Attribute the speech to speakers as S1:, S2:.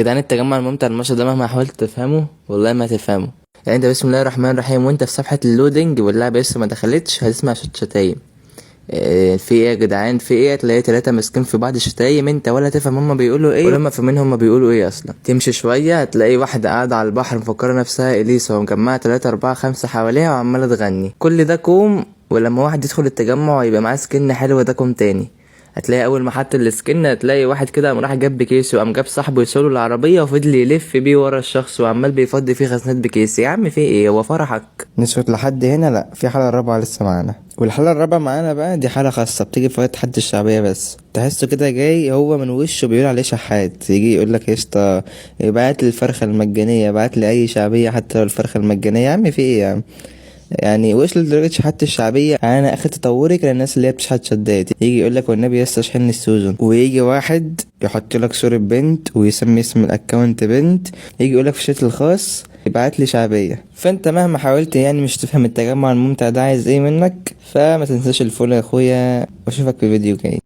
S1: جدعان التجمع الممتع المصري ده مهما حاولت تفهمه والله ما تفهمه. يعني انت بسم الله الرحمن الرحيم وانت في صفحة ال loading واللعبة لسه ما دخلتش هتسمع صوت شتايم. إيه في ايه يا جدعان في ايه؟ تلاقي تلاتة ماسكين في بعض شتايم، انت ولا تفهم هما بيقولوا ايه ولا هما فاهمين هما بيقولوا ايه اصلا. تمشي شوية هتلاقي واحدة قاعدة على البحر مفكرة نفسها اليسا ومجمعة تلاتة أربعة خمسة حواليها وعمالة تغني. كل ده كوم، ولما واحد يدخل التجمع يبقى معاه skin حلو ده كوم تاني. هتلاقي اول ما حط ال skin هتلاقي واحد كده قام راح جاب بكيس وقام جاب صاحبه يسوله العربية وفضل يلف بيه ورا الشخص وعمال بيفضي فيه خزنات بكيس. يا عم في ايه، هو فرحك؟
S2: نسكت لحد هنا؟ لا، في حالة رابعة لسه معانا. والحالة الرابعة معانا بقى دي حالة خاصة بتيجي في وقت حد الشعبية بس، تحسه كده جاي هو من وشه بيقول عليه شحات، يجي يقول لك قشطة ابعت لي الفرخة المجانية، ابعت لي أي شعبية حتى لو الفرخة المجانية. يا عم في ايه يا عم؟ يعني وصل لدرجة شحات الشعبية. يعني أنا آخر تطوري كان الناس اللي هي بتشحت شدات، يجي يقول لك والنبي يا اسطى اشحن لي ال season، ويجي واحد يحط لك صورة بنت ويسمي اسم ال account بنت، يجي يقول لك في الشات الخاص ابعت لي شعبية. فانت مهما حاولت يعني مش تفهم التجمع الممتع ده عايز ايه منك. فما تنساش ال follow يا اخويا، واشوفك في فيديو جاي.